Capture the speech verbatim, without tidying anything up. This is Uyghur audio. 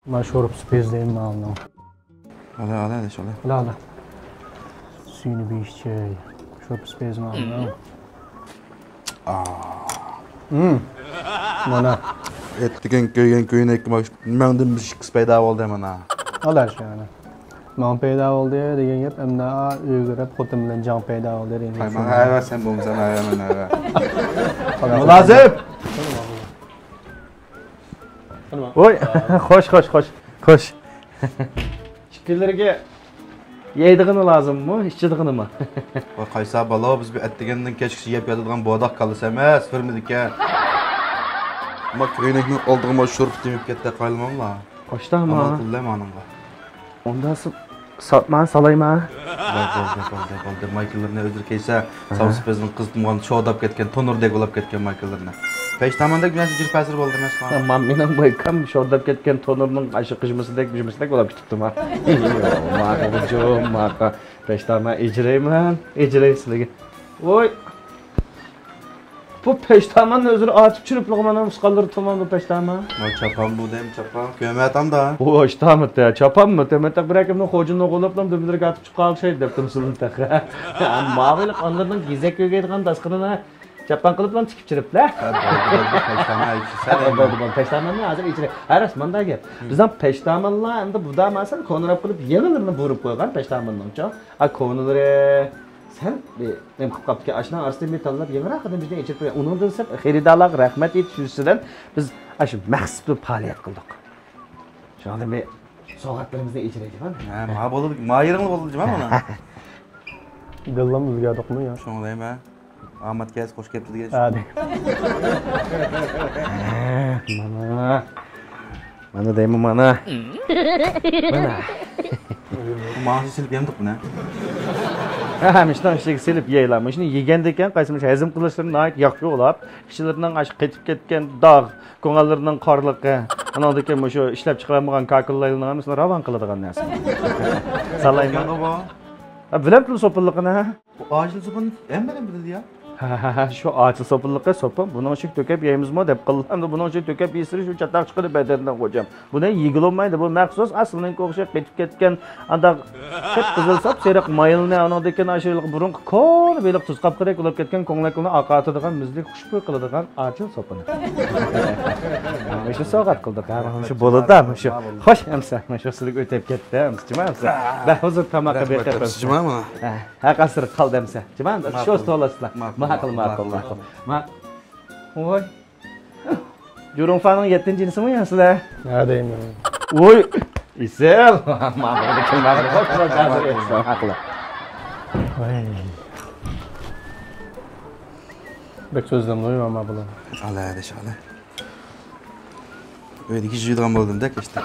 مانا شورپىسى بېزەيمەن مانا. ئالا، ئالا، ئاداش، ئالا. ئالا، ئالا. سۈيىنى بېشىچەي. شورپىسى بېزەيمەن مانا. مم. مانا. ئەتىگەن كۆيگەن كۆينەككە مانا مەڭدىن بىر ئىككىسى پەيدا بولدى مانا. ئالا شۇ يەنە. ماڭا پەيدا بولدى دېگەن گەپ، ئەمدى ئۆيگە كىرىپ خوتۇن بىلەن جەڭ پەيدا بولدى دېگەن گەپ. ماڭا ھەۋە، سەن بولمىساڭ ھەۋە، مەن ھەۋە. مۇلازىم! ۋوي، خوش، خوش، خوش، خوش. ئىككىلىرىگە يەيدىغىنى لازىممۇ، ئىچىدىغىنىمۇ؟ ۋاي قايسا بالا، بىز بۇ ئەتىگەندىن كەچكىچە يەپ ياتىدىغان بوداق كاللىسى ئەمەس، فېرمىدىكەن. ما كۆينەكنىڭ ئالدىغا ما شورپا تېمىپ كەتتى، قايلىماملا. قوشتاما. ئامال قىلدى مانىڭغا. ئۇندا ساتما سالايما. بولدى، بولدى، بولدى، بولدى. مايكىلىرنى ئۆزلىرى كىيسە، ساۋسىپىزنىڭ قىزىتمىغان شورداپ كەتكەن تونۇردەك بولاپ كەتكەن مايكىلىرنى. پەشتاماندەك بىر نەرسە جىر پەسىر بولدى ئەمەسما؟ مانا مېنىڭ مايكام شورداپ كەتكەن تونۇرنىڭ ئاشۇ قىژمىسىدەك، بىژمىسىدەك بولاپ كېتىپتۇ ما. ماقا غۇجۇم، ماقا. پەشتاما ئېچىرەيمەن، ئېچىرەي سىلىگە. ۋوي. بۇ پەشتاماننى ئۆزلىرى ئاچىپ چۈرۈپلىغۇ مانا ئۇسقاللىرى تۇمان بۇ پەشتامان. ۋاي چاپان بۇ دەيمۇ چاپان. كۆمەتامدا. ۋوي ئاشتامىتى، چاپانمۇ تېمەتەق بىر ئەكىمنىڭ خوجىنى ئوغۇللاپلا دۈملىرىگە ئاتىپ چىققان ئوخشايدۇ دەپتىم سىلىنى تېخى. ماۋۇلۇق ئانىلىرىنىڭ گېزەك كۆگەيدىغان داسقىنىنى چاپان قىلىپلا تىكىپ چۈرۈپلە. ھە، بولدى، بولدى، پەشتامان ئېيتىش. ھە، بولدى، بولدى، پەشتاماننى ھازىر ئېچىرەي. ھە، راست مۇنداق گەپ. بىزنىڭ پەشتامانلار ئەمدى بۇدا ماسەن كونىراپ قىلىپ يېڭىلىرىنى بۇرۇپ قويغان پەشتاماننىڭچۇ. ئا، كونىلىرى. سەن، ئە، نېمە قىلىپ قاپتىكەن؟ ئاشۇنىڭ ئارىسىدا بىر تاللاپ يېڭىراق ئادەم بىزدىن ئېچىپ قويغان. ئۇنىڭدىن سىرت خېرىدارلارغا رەھمەت ئېيتىش يۈزىسىدىن بىز ئاشۇ مەخسۇس بىر پائالىيەت قىلدۇق. شۇنىڭدىن بىر سوۋغاتلىرىمىزنى ئېچىرەيلى، ھە؟ ھە، ما بولىدۇ، ما يېرىڭلا بولىدۇ، جۇما مانا. دىللام ئۆزگەردۇقمۇ يا؟ شۇڭا دەيمەن. ئامەت كەلسە خوش كەپتۇ دېگەن. ھە، دەي. مانا. مانا دەيمەن، مانا. مانا. ماڭا سېلىپ يەمدۇق بۇنى. ھە، مۇشۇنىڭ ئىچىگە سېلىپ يەيلا. مۇشۇنى يېگەندىن كېيىن قايسى مۇشۇ ھەزىم قىلىشلىرى ناھايىتى ياخشى بولاپ، ئىچلىرىنىڭ ئاشۇ قېتىپ كەتكەن داغ، كۆڭۈللىرىنىڭ قارلىقى، ئانىڭدىن كېيىن مۇشۇ ئىشلەپ چىقىرالمىغان كاكىللايلىنىڭ ھەممىسىنى راۋان قىلىدىغان نەرسە. سالايمەن. ھە، بىلەمتىم سوپىلىقىنى، ھە؟ بۇ ئاجىل سوپىنى ھەممىدىن بىلىدۇ يا. ھە، ھە، ھە، شۇ ئاجىل سوپىلىقى سوپا. بۇنىڭ ئىچىگە تۆكۈپ يەيمىزمۇ دەپ قىلدى. ئەمدى بۇنىڭ ئىچىگە تۆكۈپ يېسىرى شۇ چاتاق چىقىدۇ بەدەندىن خوجام. بۇنى يېگىلى بولمايدۇ. بۇ مەخسۇس ئەسلىنىڭكى ئوخشاپ قېتىپ كەتكەن ئانداق قىپقىزىل ساپسېرىق مايلىنى، ئانىڭدىن كېيىن ئاشۇ بۇرۇنقى كونا بېلىق تۇز قاپقىدەك بولۇپ كەتكەن كۆڭلەكلىرىنى ئاقارتىدىغان مۈزلۈك خۇشبۇي قىلىدىغان ئاجىل سوپىنى. مۇشۇ سوۋغات قىلدۇق ھە، مۇشۇ بولىدۇ، مۇشۇ. خوش ئەمسە، مۇشۇ سىلىگە ئۆتۈپ كەتتى ئەمسە، جۇما ئەمسە. بەھۇزۇر تاماققا بېقىپ ئەمسە. جۇما مانا. ھە، ھە، قەسىر قالدى ئەمسە. جۇما ئەمسە، شۇ توۋلاشسىلا. ماقۇل، ماقۇل، ماقۇل. ۋوي. جۇرۇڭفانىڭ يەتتىنچى يىلىسىمۇ يا سىلەر؟ ھە دەيمەن. ۋوي. ئېسىل. ماقۇل، ماقۇل. ۋاي. بەك سۆزلەمدۇ ما بۇلار. ئالا، ئاداش، ئالا. ئۆيدىكى جۇيىدىغان بولدۇم-دە كەچتە.